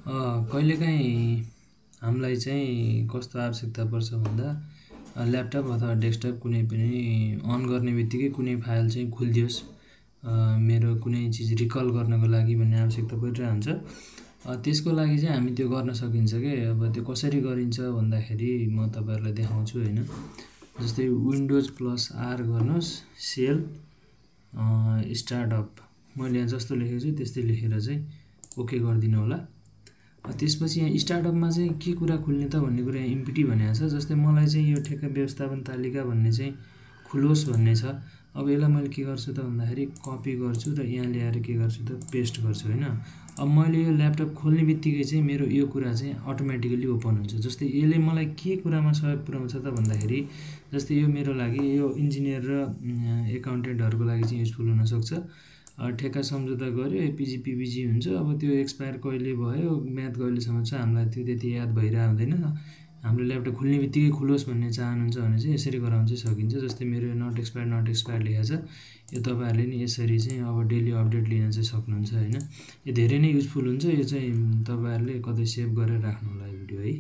कहिलेकाहीँ हामीलाई चाहिँ कस्तो आवश्यकता पर्छ भन्दा ल्यापटप अथवा डेस्कटप कुनै पनि अन गर्ने बित्तिकै कुनै फाइल चाहिँ खुलिदियोस्, मेरो कुनै चिज रिकल गर्नको लागि भन्ने आवश्यकता परिरहन्छ। त्यसको लागि चाहिँ हामी त्यो गर्न सकिन्छ के। अब त्यो कसरी गरिन्छ भन्दाखेरि म तपाईँहरूलाई देखाउँछु हैन। जस्तै विन्डोज प्लस आर गर्नुहोस्, सेल स्टार्टअप, मैले यहाँ जस्तो लेखेको छु त्यस्तै लेखेर चाहिँ ओके गरिदिनु होला। त्यसपछि यहाँ स्टार्टअपमा चाहिँ के कुरा खुल्ने त भन्ने कुरा यहाँ इम्पिटी भनेको छ। जस्तै मलाई चाहिँ यो ठेक्का व्यवस्थापन तालिका भन्ने चाहिँ खुलोस् भन्ने छ। अब यसलाई मैले के गर्छु त भन्दाखेरि कपी गर्छु र यहाँ ल्याएर के गर्छु त पेस्ट गर्छु हैन। अब मैले यो ल्यापटप खोल्ने बित्तिकै चाहिँ मेरो यो कुरा चाहिँ अटोमेटिकली ओपन हुन्छ। जस्तै यसले मलाई के कुरामा सहयोग पुर्याउँछ त भन्दाखेरि जस्तै यो मेरो लागि यो इन्जिनियर र एकाउन्टेन्टहरूको लागि चाहिँ युजफुल हुनसक्छ। ठेक्का सम्झौता गऱ्यो, एपिजी पिबिजी हुन्छ। अब त्यो एक्सपायर कहिले भयो, म्याथ कहिलेसम्म छ हामीलाई त्यो त्यति याद भइरहेको हुँदैन। हाम्रो ल्यापटप खुल्ने बित्तिकै खुलोस् भन्ने चाहनुहुन्छ भने चाहिँ यसरी गराउन चाहिँ सकिन्छ। जस्तै मेरो यो नट एक्सपायर लेखेको छ, यो तपाईँहरूले नि यसरी चाहिँ अब डेली अपडेट लिन चाहिँ सक्नुहुन्छ हैन। यो धेरै नै युजफुल हुन्छ। यो चाहिँ तपाईँहरूले कतै सेभ गरेर राख्नु होला यो भिडियो है।